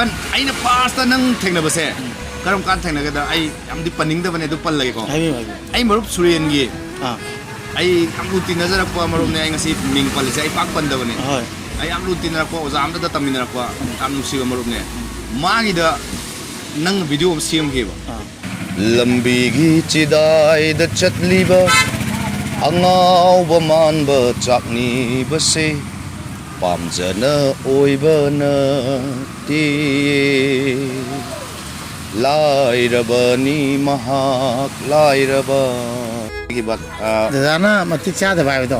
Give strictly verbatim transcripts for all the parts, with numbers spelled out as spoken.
ꯑꯩꯅ ꯐꯥꯔꯁꯇ ꯅꯪ ꯊꯦꯡꯅꯕꯁꯦ ꯀꯔꯝ ꯀꯥꯟꯗ ꯊꯦꯡꯅꯒꯦꯗ? ꯑꯩ ꯌꯥꯝꯗꯤ ꯄꯟꯅꯤꯡꯗꯕꯅꯦ, ꯑꯗꯨ ꯄꯜꯂꯒꯦꯀꯣ꯫ ꯍꯥꯏꯕꯤꯌꯨ, ꯍꯥꯏꯕꯤꯌꯨ꯫ ꯑꯩ ꯃꯔꯨꯞ ꯁꯨꯔꯦꯟꯒꯤ, ꯑꯥ꯫ ꯑꯩ ꯌꯥꯝ ꯂꯨ ꯇꯤꯟꯅꯖꯔꯛꯄ ꯃꯔꯨꯞꯅꯦ꯫ ꯑꯩ ꯉꯁꯤ ꯃꯤꯡ ꯄꯜꯂꯤꯁꯦ ꯑꯩ ꯄꯥꯛ ꯄꯟꯗꯕꯅꯦ꯫ ꯍꯣꯏ꯫ ꯑꯩ ꯌꯥꯝ ꯂꯨ ꯇꯤꯟꯅꯔꯛꯄ, ꯑꯣꯖꯥ ꯑꯝꯗ ꯇꯝꯃꯤꯟꯅꯔꯛꯄ ꯌꯥꯝ ꯅꯨꯡꯁꯤꯕ ꯃꯔꯨꯞꯅꯦ꯫ ꯃꯥꯒꯤꯗ ꯅꯪ ꯚꯤꯗꯤꯑꯣ ꯑꯃ ꯁꯦꯝꯈꯤꯕ꯫ ꯑꯥ꯫ ꯂꯝꯕꯤꯒꯤ ꯆꯤꯗꯥꯏꯗ ꯆꯠꯂꯤꯕ ꯑꯉꯥꯎꯕ ꯃꯥꯟꯕ ꯆꯥꯛꯅꯤꯕꯁꯦ ꯄꯥꯝꯖꯅ ꯑꯣꯏꯕ ꯅꯠꯇꯦ꯫ ꯂꯥꯏꯔꯕꯅꯤ ꯃꯍꯥꯛ, ꯂꯥꯏꯔꯕ꯫ ꯑ, ꯗꯗꯥꯅ ꯃꯇꯤꯛ ꯆꯥꯗꯕ ꯍꯥꯏꯕꯗꯣ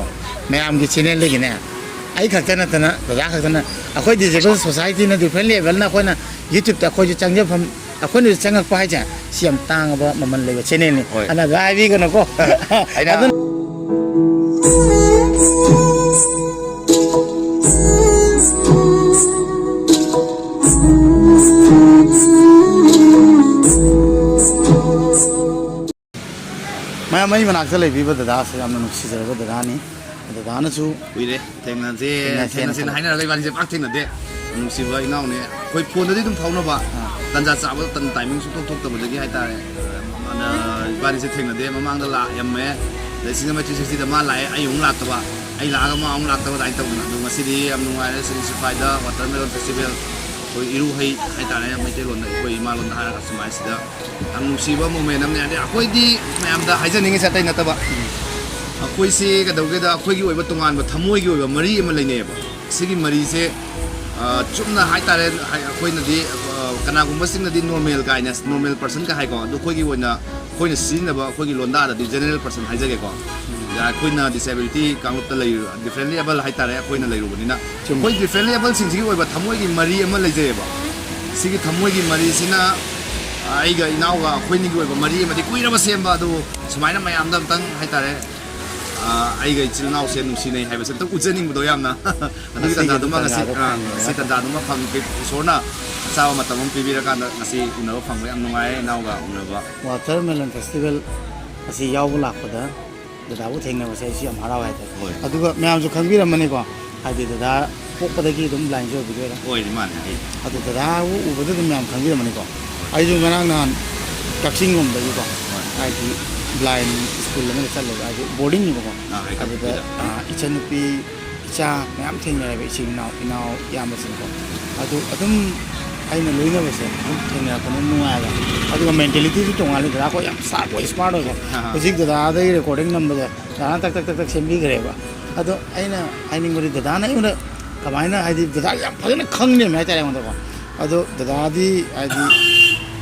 ꯃꯌꯥꯝꯒꯤ ꯆꯦꯅꯦꯜꯗꯒꯤꯅꯦ, ꯑꯩ ꯈꯛꯇ ꯅꯠꯇꯅ, ꯗꯗꯥ ꯈꯛꯇꯅ, ꯑꯩꯈꯣꯏ ꯗꯤꯖꯦꯕꯜ ꯁꯣꯁꯥꯏꯇꯤꯅ ꯗꯤꯐ꯭ꯔꯦꯟ ꯂꯦꯕꯦꯜꯅ ꯑꯩꯈꯣꯏꯅ ꯌꯨꯇ꯭ꯌꯨꯕꯇ ꯑꯩꯈꯣꯏꯁꯨ ꯆꯪꯖꯐꯝ, ꯑꯩꯈꯣꯏꯅꯁꯨ ꯆꯪꯉꯛꯄ ꯍꯥꯏꯁꯦ, ꯁꯤ ꯌꯥꯝ ꯇꯥꯡꯉꯕ ꯃꯃꯜ ꯂꯩꯕ ꯆꯦꯅꯦꯜꯅꯤ꯫ ꯍꯣꯏ꯫ ꯑꯗꯨꯅ ꯑꯗꯨ ꯍꯥꯏꯕꯤꯒꯅꯨꯀꯣ꯫ ꯑꯩꯅ ꯑꯗꯨꯅ ꯃꯌꯥꯝ ꯑꯩ ꯃꯅꯥꯛꯇ ꯂꯩꯕꯤꯕ ꯗꯗꯥꯁꯦ ꯌꯥꯝꯅ ꯅꯨꯡꯁꯤꯖꯔꯕ ꯗꯗꯥꯅꯤ꯫ ꯗꯗꯥꯅꯁꯨ ꯀꯨꯏꯔꯦ ꯊꯦꯡꯅꯁꯦ, ꯊꯦꯡꯅꯁꯦꯅ ꯊꯦꯡꯅꯁꯦꯅ ꯈꯜꯂꯦ꯫ ꯍꯥꯏꯅꯔꯒ ꯏꯕꯥꯅꯤꯁꯦ ꯄꯥꯛ ꯊꯦꯡꯅꯗꯦ꯫ ꯅꯨꯡꯁꯤꯕ ꯏꯅꯥꯎꯅꯦ꯫ ꯑꯩꯈꯣꯏ ꯐꯣꯟꯗꯗꯤ ꯑꯗꯨꯝ ꯐꯥꯎꯅꯕ, ꯑꯥ꯫ ꯇꯟꯖꯥ ꯆꯥꯕ ꯇꯟ ꯇꯥꯏꯃꯤꯡ ꯁꯨꯡꯊꯣꯛ ꯊꯣꯛꯇꯕꯗꯒꯤ ꯍꯥꯏꯇꯥꯔꯦ꯫ ꯃꯥꯅ ꯏꯕꯥꯅꯤꯁꯦ ꯊꯦꯡꯅꯗꯦ꯫ ꯃꯃꯥꯡꯗ ꯂꯥꯛꯑꯝꯃꯦ꯫ ꯑꯗꯩ ꯁꯤꯡꯖꯃꯩ ꯊ꯭ꯔꯤ ꯁꯤꯛꯁꯇꯤꯗ ꯃꯥ ꯂꯥꯛꯑꯦ, ꯑꯩ ꯑꯃꯨꯛ ꯂꯥꯛꯇꯕ, ꯑꯩ ꯂꯥꯛꯑꯒ ꯃꯥ ꯑꯃꯨꯛ ꯂꯥꯛꯇꯕ ꯑꯗꯨꯃꯥꯏꯅ ꯇꯧꯗꯅ꯫ ꯑꯗꯣ ꯉꯁꯤꯗꯤ ꯌꯥꯝ ꯅꯨꯡꯉꯥꯏꯔꯦ꯫ ꯁꯤꯡꯖꯃꯩ ꯁꯤꯐꯥꯏꯗ ꯋꯥꯇꯔꯃꯦꯂꯣꯟ ꯐꯦꯁꯇꯤꯚꯦꯜ, ꯑꯩꯈꯣꯏ ꯏꯔꯨꯍꯩ ꯍꯥꯏꯇꯥꯔꯦ, ꯃꯩꯇꯩꯂꯣꯟꯗ, ꯑꯩꯈꯣꯏ ꯏꯃꯥꯂꯣꯟꯗ ꯍꯥꯏꯔꯒ ꯁꯨꯃꯥꯏꯁꯤꯗ ꯌꯥꯝ ꯅꯨꯡꯁꯤꯕ ꯃꯣꯃꯦꯟ ꯑꯃꯅꯦ꯫ ꯍꯥꯏꯗꯤ ꯑꯩꯈꯣꯏꯗꯤ ꯃꯌꯥꯝꯗ ꯍꯥꯏꯖꯅꯤꯡꯉꯤꯁꯦ ꯑꯇꯩ ꯅꯠꯇꯕ, ꯑꯩꯈꯣꯏꯁꯤ ꯀꯩꯗꯧꯒꯦꯗ ꯑꯩꯈꯣꯏꯒꯤ ꯑꯣꯏꯕ ꯇꯣꯉꯥꯟꯕ ꯊꯃꯣꯏꯒꯤ ꯑꯣꯏꯕ ꯃꯔꯤ ꯑꯃ ꯂꯩꯅꯩꯌꯦꯕ꯫ ꯁꯤꯒꯤ ꯃꯔꯤꯁꯦ, ꯑ, ꯆꯨꯝꯅ ꯍꯥꯏꯇꯥꯔꯦ, ꯍꯥꯏ-, ꯑꯩꯈꯣꯏꯅꯗꯤ, ꯑ, ꯀꯅꯥꯒꯨꯝꯕꯁꯤꯡꯅꯗꯤ ꯅꯣꯔꯃꯦꯜ ꯀꯥꯏꯅ, ꯅꯣꯔꯃꯦꯜ ꯄꯔꯁꯟꯒ ꯍꯥꯏꯀꯣ, ꯑꯗꯣ ꯑꯩꯈꯣꯏꯒꯤ ꯑꯣꯏꯅ ꯑꯩꯈꯣꯏꯅ ꯁꯤꯖꯤꯟꯅꯕ ꯑꯩꯈꯣꯏꯒꯤ ꯂꯣꯟꯗꯥꯗꯗꯤ ꯖꯦꯅꯔꯦꯜ ꯄꯔꯁꯟ ꯍꯥꯏꯖꯒꯦꯀꯣ꯫ ꯑꯩꯈꯣꯏꯅ ꯗꯤꯁꯦꯕꯤꯂꯤꯇꯤ ꯀꯥꯡꯂꯨꯞꯇ ꯂꯩꯔꯤꯕ, ꯗꯤꯐ꯭ꯔꯦꯟꯂꯤ ꯑꯦꯕꯜ ꯍꯥꯏꯇꯥꯔꯦ, ꯑꯩꯈꯣꯏꯅ ꯂꯩꯔꯨꯕꯅꯤꯅ, ꯆꯨꯝꯃꯤ꯫ ꯑꯩꯈꯣꯏ ꯗꯤꯐ꯭ꯔꯦꯟꯂꯤ ꯑꯦꯕꯜꯁꯤꯡꯁꯤꯒꯤ ꯑꯣꯏꯕ ꯊꯃꯣꯏꯒꯤ ꯃꯔꯤ ꯑꯃ ꯂꯩꯖꯩꯌꯦꯕ꯫ ꯁꯤꯒꯤ ꯊꯃꯣꯏꯒꯤ ꯃꯔꯤꯁꯤꯅ, ꯑ, ꯑꯩꯒ ꯏꯅꯥꯎꯒ ꯑꯩꯈꯣꯏꯅꯤꯒꯤ ꯑꯣꯏꯕ ꯃꯔꯤ ꯑꯃꯗꯤ ꯀꯨꯏꯔꯕ ꯁꯦꯝꯕ, ꯑꯗꯨꯕꯨ ꯁꯨꯃꯥꯏꯅ ꯃꯌꯥꯝꯗ ꯑꯝꯇꯪ ꯍꯥꯏꯇꯥꯔꯦ, ꯑ, ꯑꯩꯒ ꯏꯆꯤꯜ ꯏꯅꯥꯎꯁꯦ ꯅꯨꯡꯁꯤꯅꯩ ꯍꯥꯏꯕꯁꯦ ꯑꯝꯇꯪ ꯎꯠꯆꯅꯤꯡꯕꯗꯣ ꯌꯥꯝꯅ꯫ ꯑꯗꯨꯒꯤ ꯉꯁꯤꯒꯤ ꯇꯥꯟꯖꯥꯗꯨꯃ ꯉꯁꯤ, ꯇꯥꯟꯖꯥꯗꯣ ꯑ, ꯐꯪꯉꯦ꯫ ꯉꯁꯤ ꯇꯥꯟꯖꯥꯗꯨꯃ ꯐꯪ-, ꯏꯁꯣꯔꯅ ꯑꯆꯥꯕ ꯃꯇꯝ ꯑꯃ ꯄꯤꯕꯤꯔꯀꯥꯟꯗ ꯉꯁꯤ ꯎꯅꯕ ꯐꯪꯕ ꯌꯥꯝ ꯅꯨꯡꯉꯥꯏ, ꯏꯅꯥꯎꯒ ꯎꯅꯕ꯫ ꯋꯥꯇꯔꯃꯦꯂꯟ ꯐꯦꯁꯇꯤꯚꯦꯜ ꯑꯁꯤ ꯌꯥꯎꯕ ꯂꯥꯛꯄꯗ ꯗꯗꯥꯕꯨ ꯊꯦꯡꯅꯕꯁꯦ ꯑꯩꯁꯨ ꯌꯥꯝ ꯍꯔꯥꯎꯋꯦ ꯍꯥꯏꯇꯥꯔꯦ꯫ ꯍꯣꯏ꯫ ꯑꯗꯨꯒ ꯃꯌꯥꯝꯁꯨ ꯈꯪꯕꯤꯔꯝꯃꯅꯤꯀꯣ, ꯍꯥꯏꯗꯤ ꯗꯗꯥ ꯄꯣꯛꯄꯗꯒꯤ ꯑꯗꯨꯝ ꯕ꯭ꯂꯥꯏꯟꯁꯦ ꯑꯣꯏꯕꯤꯗꯣꯏꯔꯥ? ꯑꯣꯏꯔꯤ ꯃꯥꯅꯦ ꯑꯩ꯫ ꯑꯗꯨ ꯗꯗꯥꯕꯨ ꯎꯕꯗ ꯑꯗꯨꯝ ꯃꯌꯥꯝ ꯈꯪꯕꯤꯔꯝꯃꯅꯤꯀꯣ꯫ ꯑꯩꯁꯨ ꯉꯔꯥꯡ ꯅꯍꯥꯟ ꯀꯛꯆꯤꯡ ꯂꯣꯝꯗꯒꯤꯀꯣ, ꯍꯣꯏ꯫ ꯍꯥꯏꯗꯤ ꯕ꯭ꯂꯥꯏꯟ ꯁ꯭ꯀꯨꯜ ꯑꯃꯗ ꯆꯠꯂꯦꯕ, ꯍꯥꯏꯗꯤ ꯕꯣꯔꯗꯤꯡꯅꯤꯕꯀꯣ꯫ ꯑꯥ, ꯍꯥꯏ ꯑꯗꯨꯗ ꯀꯛꯆꯤꯡꯗ꯫ ꯑꯥ, ꯏꯆꯟꯅꯨꯄꯤ, ꯏꯆꯥ ꯃꯌꯥꯝ ꯊꯦꯡꯅꯔꯦꯕ, ꯏꯆꯤꯟ ꯏꯅꯥꯎ, ꯏꯅꯥꯎ ꯏꯌꯥꯝꯕꯁꯤꯡꯀꯣ꯫ ꯑꯗꯨ ꯑꯗꯨꯝ ꯑꯩꯅ ꯂꯣꯏꯅꯕꯁꯦ ꯑꯗꯨꯝ ꯊꯦꯡꯅꯔꯛꯄꯅ ꯅꯨꯡꯉꯥꯏꯕ꯫ ꯑꯗꯨꯒ ꯃꯦꯟꯇꯦꯂꯤꯇꯤꯁꯨ ꯇꯣꯡꯉꯥꯜꯂꯤ꯫ ꯗꯗꯥ ꯑꯩꯈꯣꯏ ꯌꯥꯝ ꯁꯥꯔꯞ ꯑꯣꯏ, ꯁ꯭ꯃꯥꯔꯠ ꯑꯣꯏꯀꯣ꯫ ꯑꯥ꯫ ꯍꯧꯖꯤꯛ ꯗꯗꯥꯗꯒꯤ ꯔꯦꯀꯣꯔꯗꯤꯡ ꯅꯝꯕꯗ ꯗꯗꯥꯅ ꯇꯛ ꯇꯛ ꯇꯛ ꯇꯛ ꯁꯦꯝꯕꯤꯈ꯭ꯔꯦꯕ꯫ ꯑꯗꯣ ꯑꯩꯅ ꯍꯥꯏꯅꯤꯡꯕꯗꯤ ꯗꯗꯥꯅ ꯑꯩꯉꯣꯟꯗ ꯀꯃꯥꯏꯅ, ꯍꯥꯏꯗꯤ ꯗꯗꯥ ꯌꯥꯝ ꯐꯖꯅ ꯈꯪꯂꯦꯃꯦ ꯍꯥꯏꯇꯥꯔꯦ ꯑꯩꯉꯣꯟꯗꯀꯣ꯫ ꯑꯗꯣ ꯗꯗꯥꯗꯤ ꯍꯥꯏꯗꯤ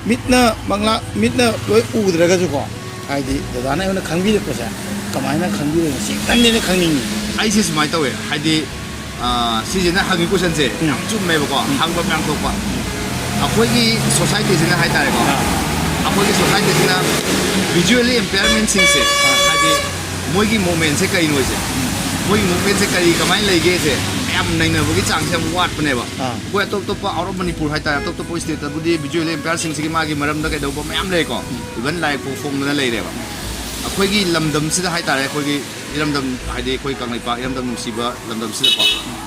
ꯃꯤꯠꯅ ꯃꯪꯂꯥ-, ꯃꯤꯠꯅ ꯂꯣꯏ ꯎꯗ꯭ꯔꯒꯁꯨꯀꯣ, ꯍꯥꯏꯗꯤ ꯗꯗꯥꯅ ꯑꯩꯉꯣꯟꯗ ꯈꯪꯕꯤꯔꯛꯄꯁꯦ ꯀꯃꯥꯏꯅ ꯈꯪꯕꯤꯔꯤꯅꯣ? ꯁꯤ ꯈꯤꯇꯪꯗꯤ ꯑꯩꯅ ꯈꯪꯅꯤꯡꯉꯤ꯫ ꯑꯩꯁꯦ ꯁꯨꯃꯥꯏꯅ ꯇꯧꯋꯦ, ꯍꯥꯏꯗꯤ, ꯑꯥ, ꯁꯤꯁꯤꯅ ꯍꯪꯉꯤ ꯀꯣꯏꯁꯟꯁꯦ ꯎꯝ꯫ ꯌꯥꯝ ꯆꯨꯝꯃꯦꯕꯀꯣ, ꯎꯝ꯫ ꯍꯪꯕ ꯃꯌꯥꯝ ꯊꯣꯛꯄ꯫ ꯑꯩꯈꯣꯏꯒꯤ ꯁꯣꯁꯥꯏꯇꯤꯁꯤꯅ ꯍꯥꯏꯇꯥꯔꯦꯀꯣ, ꯑꯥ꯫ ꯑꯩꯈꯣꯏꯒꯤ ꯁꯣꯁꯥꯏꯇꯤꯁꯤꯅ ꯚꯤꯖꯨꯋꯦꯜꯂꯤ ꯏꯝꯄꯦꯌꯔꯃꯦꯟꯁꯤꯡꯁꯦ, ꯑꯥ꯫ ꯍꯥꯏꯗꯤ ꯃꯣꯏꯒꯤ ꯃꯨꯞꯃꯦꯟꯁꯦ ꯀꯩꯅꯣꯁꯦ, ꯎꯝ꯫ ꯃꯣꯏꯒꯤ ꯃꯨꯞꯃꯦꯟꯁꯦ ꯀꯔꯤ, ꯀꯃꯥꯏꯅ ꯂꯩꯒꯦꯁꯦ ꯌꯥꯝ ꯅꯩꯅꯕꯒꯤ ꯆꯥꯡꯁꯦ ꯌꯥꯝ ꯋꯥꯠꯄꯅꯦꯕ꯫ ꯑꯥ꯫ ꯑꯩꯈꯣꯏ ꯑꯇꯣꯞ ꯑꯇꯣꯞꯄ ꯑꯥꯎꯠ ꯑꯣꯐ ꯃꯅꯤꯄꯨꯔ ꯍꯥꯏꯇꯥꯔꯦ, ꯑꯇꯣꯞ ꯑꯇꯣꯞꯄ ꯁ꯭ꯇꯦꯠꯇꯕꯨꯗꯤ ꯚꯤꯖꯨꯋꯦꯜꯂꯤ ꯏꯝꯄꯦꯌꯔꯁꯤꯡꯁꯤꯒꯤ ꯃꯥꯒꯤ ꯃꯔꯝꯗ ꯀꯩꯗꯧꯕ ꯃꯌꯥꯝ ꯂꯩꯀꯣ, ꯎꯝ꯫ ꯏꯚꯟ ꯂꯥꯏꯔꯤꯛ ꯐꯥꯎ ꯐꯣꯡꯗꯅ ꯂꯩꯔꯦꯕ꯫ ꯑꯩꯈꯣꯏꯒꯤ ꯂꯝꯗꯝꯁꯤꯗ ꯍꯥꯏꯇꯥꯔꯦ, ꯑꯩꯈꯣꯏꯒꯤ ꯏꯔꯝꯗꯝ, ꯍꯥꯏꯗꯤ ꯑꯩꯈꯣꯏ ꯀꯪꯂꯩꯄꯥꯛ ꯏꯔꯝꯗꯝ ꯅꯨꯡꯁꯤꯕ ꯂꯝꯗꯝꯁꯤꯗꯀꯣ,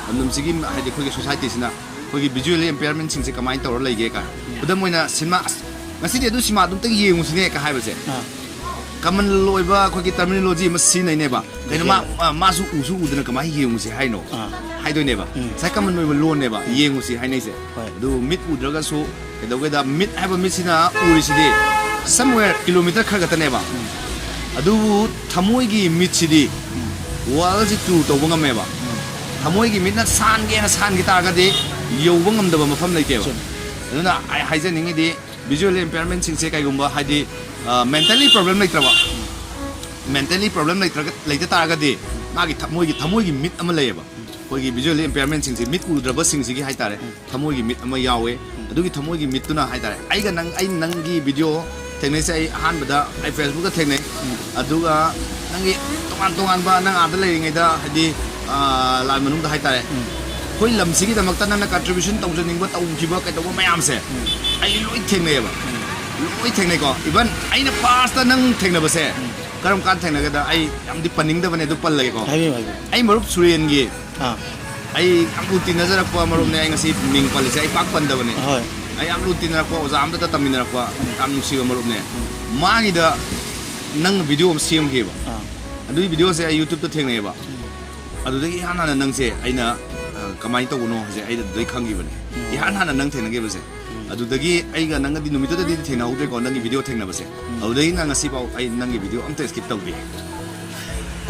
ꯂꯝꯗꯝꯁꯤꯒꯤ, ꯍꯥꯏꯗꯤ ꯑꯩꯈꯣꯏꯒꯤ ꯁꯣꯁꯥꯏꯇꯤꯁꯤꯅ ꯑꯩꯈꯣꯏꯒꯤ ꯚꯤꯖꯨꯋꯦꯜꯂꯤ ꯏꯝꯄꯦꯌꯔꯃꯦꯟꯁꯤꯡꯁꯦ ꯀꯃꯥꯏꯅ ꯇꯧꯔ ꯂꯩꯒꯦ ꯀꯥꯏ, ꯎꯝ꯫ ꯈꯨꯗꯝ ꯑꯣꯏꯅ ꯁꯤꯅꯦꯃꯥ, "ꯑꯁ, ꯉꯁꯤꯗꯤ ꯑꯗꯨ ꯁꯤꯅꯦꯃꯥꯗꯨ ꯑꯝꯇꯪ ꯌꯦꯡꯉꯨꯁꯤꯅꯦ" ꯀ ꯍꯥꯏꯕꯁꯦ, ꯑꯥ꯫ ꯀꯃꯟ ꯑꯣꯏꯕ ꯑꯩꯈꯣꯏꯒꯤ ꯇꯔꯃꯤꯅꯣꯂꯣꯖꯤ ꯑꯃ ꯁꯤꯖꯤꯟꯅꯩꯅꯦꯕ꯫ ꯀꯩꯅꯣ ꯃꯥ, ꯚꯤꯖꯨꯋꯦꯜ꯫ ꯑ, ꯃꯥꯁꯨ ꯎꯁꯨ ꯎꯗꯅ ꯀꯃꯥꯏꯅ ꯌꯦꯡꯉꯨꯁꯤ ꯍꯥꯏꯅꯣ? ꯑꯥ꯫ ꯍꯥꯏꯗꯣꯏꯅꯦꯕ꯫ ꯎꯝ꯫ ꯉꯁꯥꯏ ꯀꯃꯟ ꯑꯣꯏꯕ ꯂꯣꯟꯅꯦꯕ, ꯎꯝ꯫ ꯌꯦꯡꯉꯨꯁꯤ ꯍꯥꯏꯅꯩꯁꯦ꯫ ꯍꯣꯏ꯫ ꯑꯗꯨ ꯃꯤꯠ ꯎꯗ꯭ꯔꯒꯁꯨ ꯀꯩꯗꯧꯒꯦꯗ, ꯃꯤꯠ ꯍꯥꯏꯕ ꯃꯤꯠꯁꯤꯅ ꯎꯔꯤꯁꯤꯗꯤ somewhere ꯀꯤꯂꯣꯃꯤꯇꯔ ꯈꯔ ꯈꯛꯇꯅꯦꯕ꯫ ꯎꯝ꯫ ꯑꯗꯨꯕꯨ ꯊꯃꯣꯏꯒꯤ ꯃꯤꯠꯁꯤꯗꯤ ꯎꯝ꯫ ꯋꯥꯔꯜꯁꯤ ꯇꯨꯔ ꯇꯧꯕ ꯉꯝꯃꯦꯕ꯫ ꯎꯝ꯫ ꯊꯃꯣꯏꯒꯤ ꯃꯤꯠꯅ ꯁꯥꯟꯒꯦꯅ ꯁꯥꯟꯈꯤ ꯇꯥꯔꯒꯗꯤ ꯌꯧꯕ ꯉꯝꯗꯕ ꯃꯐꯝ ꯂꯩꯇꯦꯕ꯫ ꯆꯨꯝꯃꯤ꯫ ꯑꯗꯨꯅ ꯑꯩ ꯍꯥꯏꯖꯅꯤꯡꯉꯤꯗꯤ ꯚꯤꯖꯨꯋꯦꯜ ꯏꯝꯄꯦꯌꯔꯃꯦꯟꯁꯤꯡꯁꯦ ꯀꯩꯒꯨꯝꯕ ꯍꯥꯏꯗꯤ, ꯑ, ꯃꯦꯟꯇꯦꯜꯂꯤ ꯄ꯭ꯔꯣꯕ꯭ꯂꯦꯝ ꯂꯩꯇ꯭ꯔꯕ, ꯃꯦꯟꯇꯦꯜꯂꯤ ꯄ꯭ꯔꯣꯕ꯭ꯂꯦꯝ ꯂꯩꯇ꯭ꯔꯒ, ꯂꯩꯇ ꯇꯥꯔꯒꯗꯤ ꯃꯥꯒꯤ ꯊꯃꯣꯏꯒꯤ, ꯊꯃꯣꯏꯒꯤ ꯃꯤꯠ ꯑꯃ ꯂꯩꯌꯦꯕ꯫ ꯑꯩꯈꯣꯏꯒꯤ ꯚꯤꯖꯨꯋꯦꯜ ꯏꯝꯄꯦꯌꯔꯃꯦꯟꯁꯤꯡꯁꯦ, ꯃꯤꯠ ꯎꯗ꯭ꯔꯕꯁꯤꯡꯁꯤꯒꯤ ꯍꯥꯏꯇꯥꯔꯦ, ꯎꯝ꯫ ꯊꯃꯣꯏꯒꯤ ꯃꯤꯠ ꯑꯃ ꯌꯥꯎꯋꯦ꯫ ꯎꯝ꯫ ꯑꯗꯨꯒꯤ ꯊꯃꯣꯏꯒꯤ ꯃꯤꯠꯇꯨꯅ ꯍꯥꯏꯇꯥꯔꯦ, ꯑꯩꯒ ꯅꯪ, ꯑꯩ ꯅꯪꯒꯤ ꯚꯤꯗꯤꯑꯣ ꯊꯦꯡꯅꯩꯁꯦ ꯑꯩ ꯑꯍꯥꯟꯕꯗ ꯑꯩ ꯐꯦꯁꯕꯨꯛꯇ ꯊꯦꯡꯅꯩ꯫ ꯎꯝ꯫ ꯑꯗꯨꯒ ꯅꯪꯒꯤ ꯇꯣꯉꯥꯟ ꯇꯣꯉꯥꯟꯕ ꯅꯪ ꯑꯥꯗ ꯂꯩꯔꯤꯉꯩꯗ ꯍꯥꯏꯗꯤ, ꯑ, ꯂꯥꯟ ꯃꯅꯨꯡꯗ ꯍꯥꯏꯇꯥꯔꯦ, ꯎꯝ꯫ ꯑꯩꯈꯣꯏ ꯂꯝꯁꯤꯒꯤꯗꯃꯛꯇ ꯅꯪꯅ ꯀꯟꯇ꯭ꯔꯤꯕ꯭ꯌꯨꯁꯟ ꯇꯧꯖꯅꯤꯡꯕ, ꯇꯧꯈꯤꯕ ꯀꯩꯗꯧꯕ ꯃꯌꯥꯝꯁꯦ ꯎꯝ꯫ ꯑꯩ ꯂꯣꯏ ꯊꯦꯡꯅꯩꯌꯦꯕ꯫ ꯎꯝ꯫ ꯂꯣꯏ ꯊꯦꯡꯅꯩꯀꯣ꯫ ꯏꯚꯟ ꯑꯩꯅ ꯐꯥꯔꯁꯇ ꯅꯪ ꯊꯦꯡꯅꯕꯁꯦ ꯎꯝ꯫ ꯀꯔꯝ ꯀꯥꯟꯗ ꯊꯦꯡꯅꯒꯦꯗ ꯑꯩ ꯌꯥꯝꯗꯤ ꯄꯟꯅꯤꯡꯗꯕꯅꯦ, ꯑꯗꯨ ꯄꯜꯂꯒꯦꯀꯣ꯫ ꯍꯥꯏꯕꯤꯌꯨ, ꯍꯥꯏꯕꯤꯌꯨ꯫ ꯑꯩ ꯃꯔꯨꯞ ꯁꯨꯔꯦꯟꯒꯤ ꯑꯥ꯫ ꯑꯩ ꯌꯥꯝ ꯂꯨ ꯇꯤꯟꯅꯖꯔꯛꯄ ꯃꯔꯨꯞꯅꯦ꯫ ꯑꯩ ꯉꯁꯤ ꯃꯤꯡ ꯄꯜꯂꯤꯁꯦ ꯑꯩ ꯄꯥꯛ ꯄꯟꯗꯕꯅꯦ꯫ ꯍꯣꯏ꯫ ꯑꯩ ꯌꯥꯝ ꯂꯨ ꯇꯤꯟꯅꯔꯛꯄ ꯑꯣꯖꯥ ꯑꯝꯇꯗ ꯇꯝꯃꯤꯟꯅꯔꯛꯄ ꯌꯥꯝ ꯅꯨꯡꯁꯤꯕ ꯃꯔꯨꯞꯅꯦ꯫ ꯃꯥꯒꯤꯗ ꯅꯪ ꯚꯤꯗꯤꯑꯣ ꯑꯃ ꯁꯦꯝꯈꯤꯕ꯫ ꯑꯥ꯫ ꯑꯗꯨꯒꯤ ꯚꯤꯗꯤꯑꯣꯁꯦ ꯑꯩ ꯌꯨꯇ꯭ꯌꯨꯕꯇ ꯊꯦꯡꯅꯩꯌꯦꯕ꯫ ꯑꯗꯨꯗꯒꯤ ꯏꯍꯥꯟ ꯍꯥꯟꯅ ꯅꯪꯁꯦ ꯑꯩꯅ, ꯑ, ꯀꯃꯥꯏꯅ ꯇꯧꯕꯅꯣ ꯍꯥꯏꯁꯦ ꯑꯩ ꯑꯗꯨꯗꯩ ꯈꯪꯈꯤꯕꯅꯦ꯫ ꯏꯍꯥꯟ ꯍꯥꯟꯅ ꯅꯪ ꯊꯦꯡꯅꯈꯤꯕꯁꯦ꯫ ꯑꯗꯨꯗꯒꯤ ꯑꯩꯒ ꯅꯪꯒꯗꯤ ꯅꯨꯃꯤꯠꯇꯨꯗꯗꯤ ꯊꯦꯡꯅꯍꯧꯗ꯭ꯔꯦꯀꯣ, ꯅꯪꯒꯤ ꯚꯤꯗꯤꯑꯣ ꯊꯦꯡꯅꯕꯁꯦ꯫ ꯑꯗꯨꯗꯒꯤ ꯅꯪ ꯉꯁꯤꯐꯥꯎ ꯑꯩ ꯅꯪꯒꯤ ꯚꯤꯗꯤꯑꯣ ꯑꯝꯇ skip ꯇꯧꯗꯦ꯫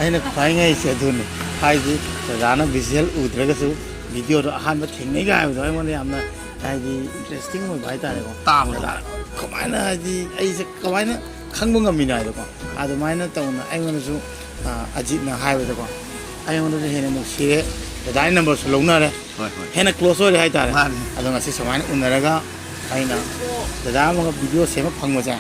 ꯑꯩꯅ ꯈ꯭ꯋꯥꯏ ꯉꯛꯏꯁꯦ ꯑꯗꯨꯅꯤ꯫ ꯍꯥꯏꯗꯤ ꯗꯗꯥꯅ visual ꯎꯗ꯭ꯔꯒꯁꯨ ꯚꯤꯗꯤꯑꯣꯗꯣ ꯑꯍꯥꯟꯕ ꯊꯦꯡꯅꯩꯒ ꯍꯥꯏꯕꯗꯣ ꯑꯩꯉꯣꯟꯗ ꯌꯥꯝꯅ, ꯍꯥꯏꯗꯤ, interesting ꯑꯣꯏꯕ ꯍꯥꯏꯇꯥꯔꯦꯀꯣ꯫ ꯇꯥꯕꯗꯣ꯫ ꯗꯗꯥ ꯀꯃꯥꯏꯅ, ꯍꯥꯏꯗꯤ, ꯑꯩꯁꯦ ꯀꯃꯥꯏꯅ ꯈꯪꯕ ꯉꯝꯃꯤꯅꯣ ꯍꯥꯏꯗꯣꯀꯣ꯫ ꯑꯗꯨꯃꯥꯏꯅ ꯇꯧꯅ ꯑꯩꯉꯣꯟꯗꯁꯨ, ꯑ, ꯑꯖꯤꯠꯅ ꯍꯥꯏꯕꯗꯀꯣ, ꯑꯩꯉꯣꯟꯗꯁꯨ ꯍꯦꯟꯅ ꯅꯨꯡꯁꯤꯔꯦ꯫ ꯗꯗꯥꯒꯤ ꯅꯝꯕꯔꯁꯨ ꯂꯧꯅꯔꯦ꯫ ꯍꯣꯏ, ꯍꯣꯏ꯫ ꯍꯦꯟꯅ close ꯑꯣꯏꯔꯦ ꯍꯥꯏꯇꯥꯔꯦ꯫ ꯃꯥꯅꯦ꯫ ꯑꯗꯣ ꯉꯁꯤ ꯁꯨꯃꯥꯏꯅ ꯎꯅꯔꯒ ꯑꯩꯅ ꯗꯗꯥ ꯑꯃꯒ ꯚꯤꯗꯤꯑꯣ ꯁꯦꯝꯕ ꯐꯪꯕꯁꯦ,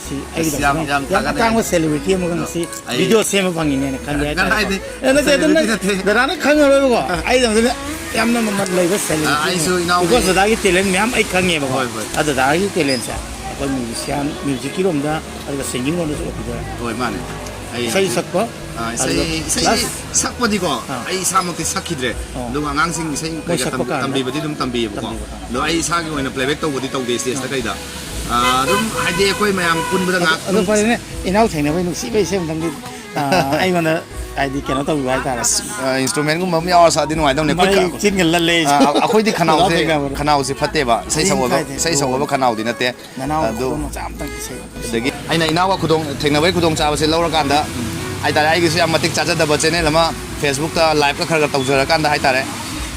ꯁꯤ ꯑꯁ, ꯑꯩꯒꯤꯗꯃꯛꯇ ꯌꯥꯝ, ꯌꯥꯝ ꯌꯥꯝ ꯊꯥꯒꯠꯂꯦ꯫ ꯑꯇꯥꯡꯕ celebrity ꯑꯃꯒ ꯑꯩ ꯉꯁꯤ ꯚꯤꯗꯤꯑꯣ ꯁꯦꯝꯕ ꯐꯪꯉꯤꯅꯦꯅ ꯈꯜꯂꯦ ꯍꯥꯏꯇꯥꯔꯦ꯫ ꯀꯗꯥꯏꯗꯩ ꯑꯦ, ꯅꯠꯇꯦ, ꯑꯗꯨ celebrity ꯅꯪ ꯅꯠꯇꯦ꯫ ꯗꯗꯥꯅ ꯈꯪꯉꯔꯣꯏꯕꯀꯣ꯫ ꯑꯩꯗꯃꯛꯇꯗꯤ ꯌꯥꯝꯅ ꯃꯃꯜ ꯂꯩꯕ celebrity ꯑ, ꯑꯩꯁꯨ ꯑꯃ꯫ ꯏꯅꯥꯎꯒꯤ Because ꯗꯗꯥꯒꯤ talent ꯃꯌꯥꯝ ꯑꯩ ꯈꯪꯉꯦꯕꯀꯣ꯫ ꯍꯣꯏ, ꯍꯣꯏ꯫ ꯑꯗ ꯗꯗꯥꯒꯤ talentꯁꯦ ꯑꯩꯈꯣꯏ musician, musicꯀꯤ ꯂꯣꯝꯗ, ꯑꯗꯨꯒ singing ꯂꯣꯝꯗꯁꯨ ꯑꯣꯏꯈꯤꯗꯣꯔꯦ꯫ ꯍꯣꯏ, ꯃꯥꯅꯦ꯫ ꯑꯩ ꯏꯁꯩ ꯁꯛꯄ, ꯑꯥ, ꯏꯁꯩ, ꯑꯗꯨꯒ ꯏꯁꯩ plus ꯁꯛꯄꯗꯤꯀꯣ, ꯑꯥ꯫ ꯑꯩ ꯏꯁꯥꯃꯛꯇꯤ ꯁꯛꯈꯤꯗ꯭ꯔꯦ꯫ ꯑꯥ꯫ ꯑꯗꯨꯒ ꯑꯉꯥꯡꯁꯤꯡ ꯏꯁꯩ ꯃꯣꯏ ꯀꯩꯀꯥ ꯁꯛꯄ ꯇꯝ-, ꯀꯥꯟꯗ ꯇꯝꯕꯤꯕꯗꯤ ꯑꯗꯨꯝ ꯇꯝꯕꯤꯌꯦꯕꯀꯣ꯫ ꯇꯝꯕꯤꯕ ꯀꯥꯟꯗ꯫ ꯑꯗꯣ ꯑꯩ ꯏꯁꯥꯒꯤ ꯑꯣꯏꯅ playback ꯇꯧꯕꯗꯤ ꯇꯧꯗꯦ stageꯇ ꯑꯥ꯫ ꯀꯩꯗ꯫ ꯑꯥ, ꯑꯗꯨꯝ ꯍꯥꯏꯗꯤ ꯑꯩꯈꯣꯏ ꯃꯌꯥꯝ ꯄꯨꯟꯕꯗ ꯑꯗꯨ, ꯉꯥꯏꯍꯥꯛ ꯑꯗꯨ ꯅꯨꯡ- ꯐꯔꯦꯅꯦ, ꯏꯅꯥꯎ ꯊꯦꯡꯅꯕꯩ ꯅꯨꯡꯁꯤꯕ ꯏꯁꯩ ꯑꯃꯇꯪꯗꯤ, ꯑꯥ, ꯑꯩꯉꯣꯟꯗ ꯍꯥꯏꯗꯤ ꯀꯩꯅꯣ ꯇꯧꯕꯤꯕ ꯍꯥꯏꯇꯥꯔꯦ꯫ ꯑꯁ, ꯑꯥ, instrumentꯒꯨꯝꯕ ꯑꯃ ꯌꯥꯎꯔ ꯁꯥꯗꯤ ꯅꯨꯡꯉꯥꯏꯗꯧꯅꯦ꯫ ꯑꯩꯈꯣꯏ ꯃꯔꯩ ꯈ-, ꯆꯤꯟꯒ ꯂꯜꯂꯦ ꯑꯩꯁꯨ꯫ ꯑꯥ, ꯑꯩꯈꯣꯏꯗꯤ ꯈꯅꯥꯎꯁꯦ, ꯊꯦꯡꯅꯕꯗ꯫ ꯈꯅꯥꯎꯁꯦ ꯐꯠꯇꯦꯕ꯫ ꯏꯁꯩ ꯀꯔꯤꯝ ꯁꯛꯑꯣꯏꯕ, ꯀꯥꯏꯗꯦ꯫ ꯏꯁꯩ ꯁꯛꯑꯣꯏꯕ ꯈꯅꯥꯎꯗꯤ ꯅꯠꯇꯦ꯫ ꯅꯅꯥꯎ ꯑꯗꯨ ꯈꯨꯗꯣꯡ ꯃꯆꯥ ꯑꯝꯇꯪ ꯏꯁꯩ꯫ ꯑꯗꯒꯤ ꯑꯩꯅ ꯏꯅꯥꯎꯒ ꯈꯨꯗꯣꯡ ꯊꯦꯡꯅꯕꯒꯤ ꯈꯨꯗꯣꯡꯆꯥꯕꯁꯦ ꯂꯧꯔꯀꯥꯟꯗ ꯍꯥꯏꯇꯥꯔꯦ, ꯑꯩꯒꯤꯁꯨ ꯌꯥꯝ ꯃꯇꯤꯛ ꯆꯥꯖꯗꯕ channel ꯑꯃ Facebookꯇ liveꯀ ꯈꯔ ꯈꯔ ꯇꯧꯖꯔꯀꯥꯟꯗ ꯍꯥꯏꯇꯥꯔꯦ,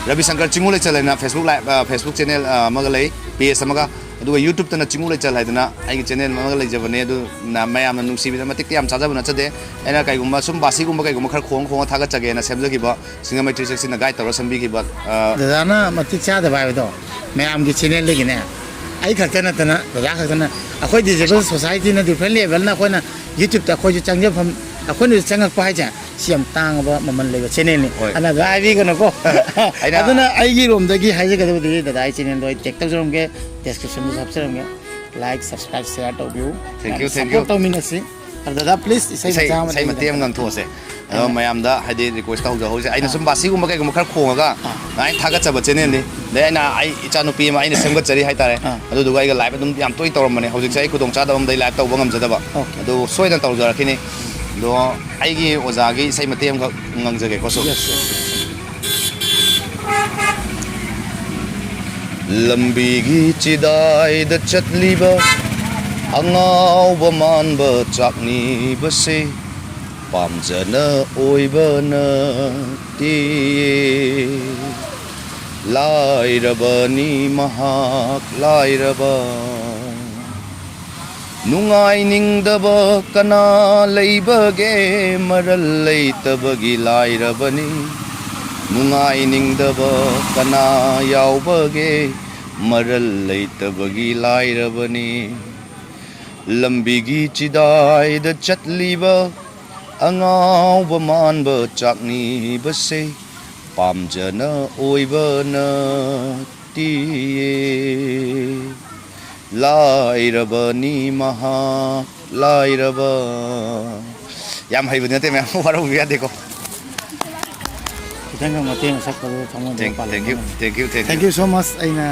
ꯔꯕꯤ ꯁꯪꯀꯔ ꯆꯤꯡꯉꯨ ꯂꯩꯆꯜ ꯍꯥꯏꯅ Facebook live, ꯑ, Facebook channel, ꯑ, ꯑꯃꯒ ꯂꯩ, page ꯑꯃꯒ, ꯑꯗꯨꯒ YouTubeꯇꯅ ꯆꯤꯡꯉꯨ ꯂꯩꯆꯜ ꯍꯥꯏꯗꯅ ꯑꯩꯒꯤ channel ꯑꯃꯒ ꯂꯩꯖꯕꯅꯦ꯫ ꯑꯗꯨꯅ ꯃꯌꯥꯝꯅ ꯅꯨꯡꯁꯤꯕꯤꯗꯅ ꯃꯇꯤꯛꯇꯤ ꯌꯥꯝ ꯆꯥꯖꯕ ꯅꯠꯆꯗꯦ꯫ ꯑꯩꯅ ꯀꯩꯒꯨꯝꯕ ꯁꯨꯝ ꯕꯥꯁꯤꯒꯨꯝꯕ ꯀꯩꯒꯨꯝꯕ ꯈꯔ ꯈꯣꯡ ꯈꯣꯡꯉ ꯊꯥꯒꯠꯆꯒꯦꯅ ꯁꯦꯝꯖꯈꯤꯕ singer ꯃꯩꯇ꯭ꯔꯤ ꯆꯦꯛꯁꯤꯟꯅ guide ꯇꯧꯔ ꯁꯦꯝꯕꯤꯈꯤꯕ, ꯑ, ꯗꯗꯥꯅ ꯃꯇꯤꯛ ꯆꯥꯗꯕ ꯍꯥꯏꯕꯗꯣ ꯃꯌꯥꯝꯒꯤ channelꯗꯒꯤꯅꯦ, ꯑꯩ ꯈꯛꯇ ꯅꯠꯇꯅ, ꯗꯗꯥ ꯈꯛꯇꯅ, ꯑꯩꯈꯣꯏ disabled societyꯅ different levelꯅ ꯑꯩꯈꯣꯏꯅ YouTubeꯇ ꯑꯩꯈꯣꯏꯁꯨ ꯆꯪꯖꯐꯝ, ꯑꯩꯈꯣꯏꯅꯁꯨ ꯆꯪꯉꯛꯄ ꯍꯥꯏꯁꯦ, ꯁꯤ ꯌꯥꯝ ꯇꯥꯡꯉꯕ ꯃꯃꯜ ꯂꯩꯕ channelꯅꯤ꯫ ꯍꯣꯏ꯫ ꯑꯗꯨꯅ ꯑꯗꯨ ꯍꯥꯏꯕꯤꯒꯅꯨꯀꯣ꯫ ꯑꯩꯅ ꯑꯗꯨꯅ ꯑꯩꯒꯤ ꯔꯣꯝꯗꯒꯤ ꯍꯥꯏꯖꯒꯗꯕꯗꯤ ꯗꯗꯥ ꯑꯩ channelꯗꯣ ꯑꯩ tag ꯇꯧꯖꯔꯝꯒꯦ, descriptionꯗꯁꯨ ꯍꯥꯞꯆꯔꯝꯒꯦ꯫ Like, subscribe, share ꯇꯧꯕꯤꯌꯨ꯫ Thank you, ꯌꯥꯝ thank you꯫ Support ꯇꯧꯃꯤꯟꯅꯁꯤ꯫ ꯑꯗꯨꯗ please ꯏꯁꯩ ꯏꯁꯩ ꯃꯆꯥ ꯑꯃ ꯏꯁꯩ ꯃꯇꯦꯛ ꯑꯃ ꯉꯪꯊꯣꯛꯑꯁꯦ꯫ ꯑꯗꯣ ꯑꯥ꯫ ꯃꯌꯥꯝꯗ ꯍꯥꯏꯗꯤ request ꯇꯧꯖꯍꯧꯁꯦ꯫ ꯑꯩꯅ ꯑꯥ꯫ ꯁꯨꯝ ꯕꯥꯁꯤꯒꯨꯝꯕ ꯀꯩꯒꯨꯝꯕ ꯈꯔ ꯈꯣꯡꯉꯒ ꯑꯥ꯫ ꯑꯗꯨꯃꯥꯏꯅ ꯊꯥꯒꯠꯆꯕ channelꯅꯤ꯫ ꯑꯗꯩ ꯑꯩꯅ ꯑꯩ ꯏꯆꯥꯅꯨꯄꯤ ꯑꯃ ꯑꯩꯅ ꯁꯦꯝꯒꯠꯆꯔꯤ ꯍꯥꯏꯇꯥꯔꯦ꯫ ꯑꯥ꯫ ꯑꯗꯨꯗꯨꯒ ꯑꯩꯒ live ꯑꯗꯨꯝ ꯌꯥꯝ ꯇꯣꯏꯅ ꯇꯧꯔꯝꯕꯅꯦ꯫ ꯍꯧꯖꯤꯛꯁꯦ ꯑꯩ ꯈꯨꯗꯣꯡꯆꯥꯗꯕ ꯑꯃꯗ ꯑꯩ live ꯇꯧꯕ ꯉꯝꯖꯗꯕ꯫ Okay꯫ ꯑꯗꯣ ꯁꯣꯏꯗꯅ ꯇꯧꯖꯔꯛꯈꯤꯅꯤ꯫ ꯑꯗꯣ ꯑꯩꯒꯤ ꯑꯣꯖꯥꯒꯤ ꯏꯁꯩ ꯃꯇꯦꯛ ꯑꯃꯈꯛ ꯉꯪꯖꯒꯦꯀꯣ ꯁꯨꯝ꯫ Yes, yes, yes, yes꯫ ꯂꯝꯕꯤꯒꯤ ꯆꯤꯗꯥꯏꯗ ꯆꯠꯂꯤꯕ ꯑꯉꯥꯎꯕ ꯃꯥꯟꯕ ꯆꯥꯛꯅꯤꯕꯁꯦ ꯄꯥꯝꯖꯅ ꯑꯣꯏꯕ ꯅꯠꯇꯦ꯫ ꯂꯥꯏꯔꯕꯅꯤ ꯃꯍꯥꯛ ꯂꯥꯏꯔꯕ꯫ ꯅꯨꯡꯉꯥꯏꯅꯤꯡꯗꯕ ꯀꯅꯥ ꯂꯩꯕꯒꯦ? ꯃꯔꯜ ꯂꯩꯇꯕꯒꯤ ꯂꯥꯏꯔꯕꯅꯤ꯫ ꯅꯨꯡꯉꯥꯏꯅꯤꯡꯗꯕ ꯀꯅꯥ ꯌꯥꯎꯕꯒꯦ? ꯃꯔꯜ ꯂꯩꯇꯕꯒꯤ ꯂꯥꯏꯔꯕꯅꯤ꯫ ꯂꯝꯕꯤꯒꯤ ꯆꯤꯗꯥꯏꯗ ꯆꯠꯂꯤꯕ ꯑꯉꯥꯎꯕ ꯃꯥꯟꯕ ꯆꯥꯛꯅꯤꯕꯁꯦ ꯄꯥꯝꯖꯅ ꯑꯣꯏꯕ ꯅꯠꯇꯤꯌꯦ꯫ ꯂꯥꯏꯔꯕꯅꯤ ꯃꯍꯥꯛ ꯂꯥꯏꯔꯕ꯫ ꯌꯥꯝ ꯍꯩꯕꯗꯤ ꯅꯠꯇꯦ, ꯃꯌꯥꯝ ꯋꯥꯔꯧꯕꯤꯕ ꯌꯥꯗꯦꯀꯣ꯫ ꯈꯤꯇꯪꯒ ꯃꯇꯦꯡ ꯁꯛꯄꯗꯨ ꯊꯃꯣꯏꯗ ꯌꯥꯝ ꯄꯥꯜꯂꯦ꯫ Thank you, thank you, thank you꯫ Thank you so much꯫ ꯑꯩꯅ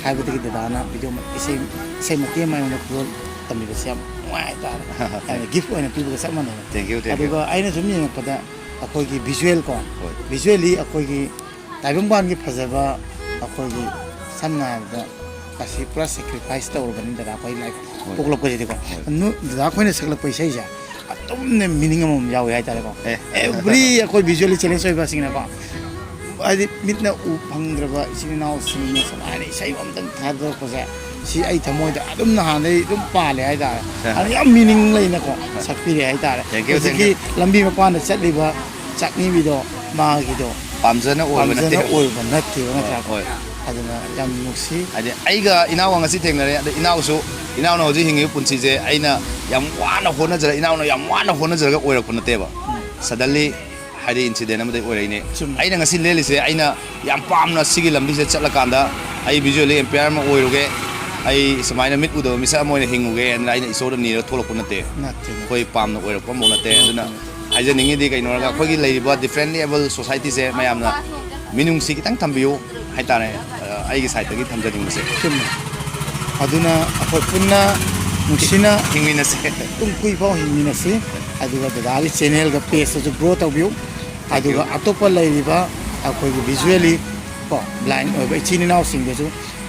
ꯍꯥꯏꯕꯗꯒꯤ ꯗꯗꯥꯅ video ꯑꯃ ꯏꯁꯩ, ꯏꯁꯩ ꯃꯇꯦꯛ ꯑꯃ ꯑꯩꯉꯣꯟꯗ ꯈꯨꯗꯣꯜ ꯇꯝꯕꯤꯕꯁꯦ ꯌꯥꯝ ꯅꯨꯡꯉꯥꯏ ꯍꯥꯏꯇꯥꯔꯦ꯫ ꯑꯩꯅ gift ꯑꯣꯏꯅ ꯄꯤꯕꯒ ꯆꯞ ꯃꯥꯟꯅꯩ꯫ Thank you, thank you꯫ ꯑꯗꯨꯒ ꯑꯩꯅ ꯁꯨꯝ ꯌꯦꯡꯉꯛꯄꯗ ꯑꯩꯈꯣꯏꯒꯤ visual ꯀꯣ, ꯍꯣꯏ꯫ Visually ꯑꯩꯈꯣꯏꯒꯤ ꯇꯥꯏꯕꯪꯄꯥꯟꯒꯤ ꯐꯖꯕ, ꯑꯩꯈꯣꯏꯒꯤ ꯁꯝꯅ ꯍꯥꯏꯔꯕꯗ ꯑꯁꯤ ꯄꯨꯔꯥ sacrifice ꯇꯧꯔꯕꯅꯤ ꯗꯗꯥ ꯑꯩꯈꯣꯏ life ꯍꯣꯏ꯫ ꯄꯣꯛꯂꯛꯄꯁꯤꯗꯤꯀꯣ꯫ ꯍꯣꯏ꯫ ꯅꯨ-, ꯗꯗꯥ ꯑꯩꯈꯣꯏꯅ ꯁꯛꯂꯛꯄ ꯏꯁꯩꯁꯦ ꯑꯗꯨꯝꯅ meaning ꯑꯃꯃꯝ ꯌꯥꯎꯋꯦ ꯍꯥꯏꯇꯥꯔꯦꯀꯣ꯫ ꯑꯦ꯫ Every ꯑꯩꯈꯣꯏ visually challenge ꯑꯣꯏꯕꯁꯤꯡꯅꯀꯣ, ꯍꯥꯏꯗꯤ ꯃꯤꯠꯅ ꯎ ꯐꯪꯗ꯭ꯔꯕ ꯏꯆꯤꯟ ꯏꯅꯥꯎꯁꯤꯡꯅ ꯁꯨꯃꯥꯏꯅ ꯏꯁꯩ ꯑꯃꯇꯪ ꯊꯥꯗꯣꯔꯛꯄꯁꯦ, ꯁꯤ ꯑꯩ ꯊꯃꯣꯏꯗ ꯑꯗꯨꯝ ꯅꯍꯥꯟꯗꯩ ꯑꯗꯨꯝ ꯄꯥꯜꯂꯦ ꯍꯥꯏꯇꯥꯔꯦ꯫ ꯑꯦ꯫ ꯑꯗꯨ ꯌꯥꯝ meaning ꯂꯩꯅꯀꯣ ꯑꯦ꯫ ꯁꯛꯄꯤꯔꯦ ꯍꯥꯏꯇꯥꯔꯦ꯫ Thank you, thank you꯫ ꯍꯧꯖꯤꯛꯀꯤ ꯂꯝꯕꯤ ꯃꯄꯥꯟꯗ ꯆꯠꯂꯤꯕ ꯆꯥꯛꯅꯤꯕꯤꯗꯣ ꯃꯥꯒꯤꯗꯣ ꯄꯥꯝꯖꯅ ꯑꯣꯏꯕ ꯄꯥꯝꯖꯅ ꯅꯠꯇꯦ꯫ ꯑꯣꯏꯕ ꯅꯠꯇꯦꯕ, ꯅꯠꯇ꯭ꯔꯥ? ꯍꯣꯏ꯫ ꯑꯗꯨꯅ ꯌꯥꯝ ꯅꯨꯡꯁꯤ꯫ ꯍꯥꯏꯗꯤ ꯑꯩꯒ ꯏꯅꯥꯎꯒ ꯉꯁꯤ ꯊꯦꯡꯅꯔꯦ, ꯑꯗ ꯏꯅꯥꯎꯁꯨ, ꯏꯅꯥꯎꯅ ꯍꯧꯖꯤꯛ ꯍꯤꯡꯉꯤꯕ ꯄꯨꯟꯁꯤꯁꯦ ꯑꯩꯅ ꯌꯥꯝ ꯋꯥꯅ ꯍꯣꯠꯅꯖꯔ-, ꯏꯅꯥꯎꯅ ꯌꯥꯝ ꯋꯥꯅ ꯍꯣꯠꯅꯖꯔꯒ ꯑꯣꯏꯔꯛꯄ ꯅꯠꯇꯦꯕ꯫ ꯎꯝ꯫ Suddenly ꯍꯥꯏꯗꯤ incident ꯑꯃꯗꯒꯤ ꯑꯣꯏꯔꯛꯏꯅꯦ꯫ ꯆꯨꯝꯃꯦ꯫ ꯑꯩꯅ ꯉꯁꯤ ꯂꯦꯜꯂꯤꯁꯦ ꯑꯩꯅ ꯌꯥꯝ ꯄꯥꯝꯅ ꯁꯤꯒꯤ ꯂꯝꯕꯤꯁꯦ ꯆꯠꯂꯀꯥꯟꯗ ꯑꯩ visually impair ꯑꯃ ꯑꯣꯏꯔꯨꯒꯦ, ꯑꯩ ꯁꯨꯃꯥꯏꯅ ꯃꯤꯠ ꯎꯗꯕ ꯃꯤꯁꯛ ꯑꯃ ꯑꯣꯏꯅ ꯍꯤꯡꯉꯨꯒꯦ ꯑꯗꯨꯅ ꯑꯩꯅ ꯏꯁꯣꯔꯗ ꯅꯤꯔ ꯊꯣꯛꯂꯛꯄ ꯅꯠꯇꯦ꯫ ꯅꯠꯇꯦ, ꯅꯠꯇꯦ꯫ ꯑꯩꯈꯣꯏ ꯄꯥꯝꯅ ꯑꯣꯏꯔꯛꯄ ꯑꯃꯐꯥꯎ ꯅꯠꯇꯦ꯫ ꯑꯗꯨꯅ ꯍꯥꯏꯖꯅꯤꯡꯉꯤꯗꯤ ꯀꯩꯅꯣ ꯍꯥꯏꯔꯒ ꯑꯩꯈꯣꯏꯒꯤ ꯂꯩꯔꯤꯕ differently able societyꯁꯦ ꯃꯌꯥꯝꯅ ꯃꯤꯅꯨꯡꯁꯤ ꯈꯤꯇꯪ ꯊꯝꯕꯤꯌꯨ ꯍꯥꯏꯇꯥꯔꯦ꯫ ꯑ, ꯑꯩꯒꯤ sideꯇꯒꯤ ꯊꯝꯖꯅꯤꯡꯕꯁꯦ꯫ ꯆꯨꯝꯃꯦ꯫ ꯑꯗꯨꯅ ꯑꯩꯈꯣꯏ ꯄꯨꯟꯅ ꯅꯨꯡꯁꯤꯅ ꯍꯤꯡꯃꯤꯟꯅꯁꯦ꯫ ꯇꯨꯡ ꯀꯨꯏꯐꯥꯎ ꯍꯤꯡꯃꯤꯟꯅꯁꯤ꯫ ꯑꯗꯨꯒ ꯗꯗꯥꯒꯤ channelꯒ pageꯇꯁꯨ grow ꯇꯧꯕꯤꯌꯨ꯫ ꯑꯗꯨꯒ ꯑꯇꯣꯞꯄ ꯂꯩꯔꯤꯕ ꯑꯩꯈꯣꯏꯒꯤ visually ꯀꯣ blind ꯑꯣꯏꯕ ꯏꯆꯤꯟ ꯏꯅꯥꯎꯁꯤꯡꯗꯁꯨ,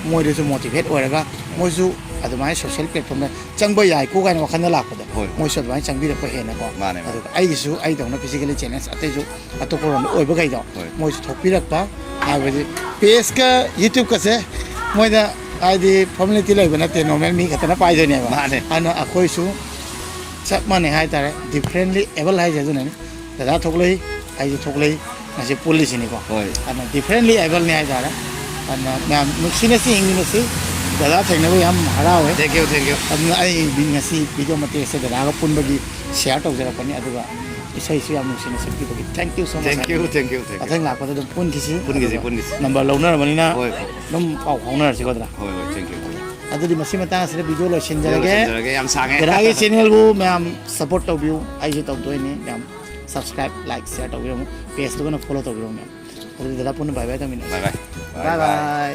ꯃꯣꯏꯗꯁꯨ motivate ꯑꯣꯏꯔꯒ ꯃꯣꯏꯁꯨ ꯑꯗꯨꯃꯥꯏꯅ social platformꯗ ꯆꯪꯕ ꯌꯥꯏꯀꯣ ꯀꯥꯏꯅ ꯋꯥꯈꯜꯗ ꯂꯥꯛꯄꯗꯣ, ꯍꯣꯏ, ꯍꯣꯏ꯫ ꯃꯣꯏꯁꯨ ꯑꯗꯨꯃꯥꯏꯅ ꯆꯪꯕꯤꯔꯛꯄ ꯍꯦꯟꯅꯀꯣ꯫ ꯃꯥꯅꯦ, ꯃꯥꯅꯦ꯫ ꯑꯗꯨꯒ ꯑꯩꯒꯤꯁꯨ ꯑꯩꯗꯧꯅ physically challenge ꯑꯇꯩꯁꯨ ꯑꯇꯣꯞꯄ ꯔꯣꯝꯗ ꯑꯣꯏꯕꯈꯩꯗꯣ, ꯍꯣꯏ꯫ ꯃꯣꯏꯁꯨ ꯊꯣꯛꯄꯤꯔꯛꯄ ꯍꯥꯏꯕꯗꯤ pageꯀ YouTubeꯀꯁꯦ ꯃꯣꯏꯗ ꯍꯥꯏꯗꯤ formality ꯂꯩꯕ ꯅꯠꯇꯦ, normal ꯃꯤ ꯈꯛꯇꯅ ꯄꯥꯏꯗꯣꯏꯅꯦꯕ꯫ ꯃꯥꯅꯦ꯫ ꯑꯗꯨꯅ ꯑꯩꯈꯣꯏꯁꯨ ꯆꯞ ꯃꯥꯟꯅꯩ ꯍꯥꯏꯇꯥꯔꯦ, differently able ꯍꯥꯏꯁꯦ ꯑꯗꯨꯅꯅꯤ꯫ ꯗꯗꯥ ꯊꯣꯛꯂꯛꯏ, ꯑꯩꯁꯨ ꯊꯣꯛꯂꯛꯏ, ꯉꯁꯤ ꯄꯨꯜꯂꯤꯁꯤꯅꯤꯀꯣ꯫ ꯍꯣꯏ꯫ ꯑꯗꯨꯅ differently ableꯅꯤ ꯍꯥꯏꯇꯥꯔꯦ꯫ ꯑꯗꯨꯅ ꯃꯌꯥꯝ ꯅꯨꯡꯁꯤꯅꯁꯤ, ꯍꯤꯡꯃꯤꯟꯅꯁꯤ꯫ ꯗꯗꯥ ꯊꯦꯡꯅꯕ ꯌꯥꯝ ꯍꯔꯥꯎꯋꯦ꯫ Thank you, thank you꯫ ꯑꯗꯨꯅ ꯑꯩ ꯉꯁꯤ video ꯃꯇꯦꯛ ꯑꯁꯦ ꯗꯗꯥꯒ ꯄꯨꯟꯕꯒꯤ share ꯇꯧꯖꯔꯛꯄꯅꯤ꯫ ꯑꯗꯨꯒ ꯏꯁꯩꯁꯨ ꯌꯥꯝ ꯅꯨꯡꯁꯤꯅ ꯁꯛꯄꯤꯕꯒꯤ thank you so much Thank you, ꯍꯥꯏꯖꯔꯤ꯫ thank you, thank you꯫ ꯃꯊꯪ ꯂꯥꯛꯄꯗ ꯑꯗꯨꯝ ꯄꯨꯟꯈꯤꯁꯤ꯫ ꯄꯨꯟꯈꯤꯁꯤ, ꯑꯗꯨꯒ ꯄꯨꯟꯈꯤꯁꯤ꯫ Number ꯂꯧꯅꯔꯕꯅꯤꯅ ꯍꯣꯏ, ꯍꯣꯏ꯫ ꯑꯗꯨꯝ ꯄꯥꯎ ꯐꯥꯎꯅꯔꯁꯤꯀꯣ ꯗꯗꯥ꯫ ꯍꯣꯏ, ꯍꯣꯏ, thank you꯫ ꯑꯗꯨꯗꯤ ꯃꯁꯤ ꯃꯇꯥꯡ ꯑꯁꯤꯗ video ꯂꯣꯏꯁꯤꯟꯖꯔꯒꯦ꯫ ꯂꯣꯏꯁꯤꯟꯖꯔꯒꯦ꯫ ꯌꯥꯝ ꯁꯥꯡꯉꯦ꯫ ꯗꯗꯥꯒꯤ channelꯕꯨ ꯃꯌꯥꯝ support ꯇꯧꯕꯤꯌꯨ, ꯑꯩꯁꯨ ꯇꯧꯗꯣꯏꯅꯤ꯫ ꯃꯌꯥꯝ subscribe, like, share ꯇꯧꯕꯤꯔꯝꯃꯨ, pageꯇꯨꯒꯅ follow ꯇꯧꯕꯤꯔꯝꯃꯨ ꯃꯌꯥꯝ꯫ ꯑꯗꯨꯗꯤ ꯗꯗꯥ ꯄꯨꯟꯅ bye bye ꯇꯧꯃꯤꯟꯅꯁꯤ꯫ Bye bye꯫ Bye bye꯫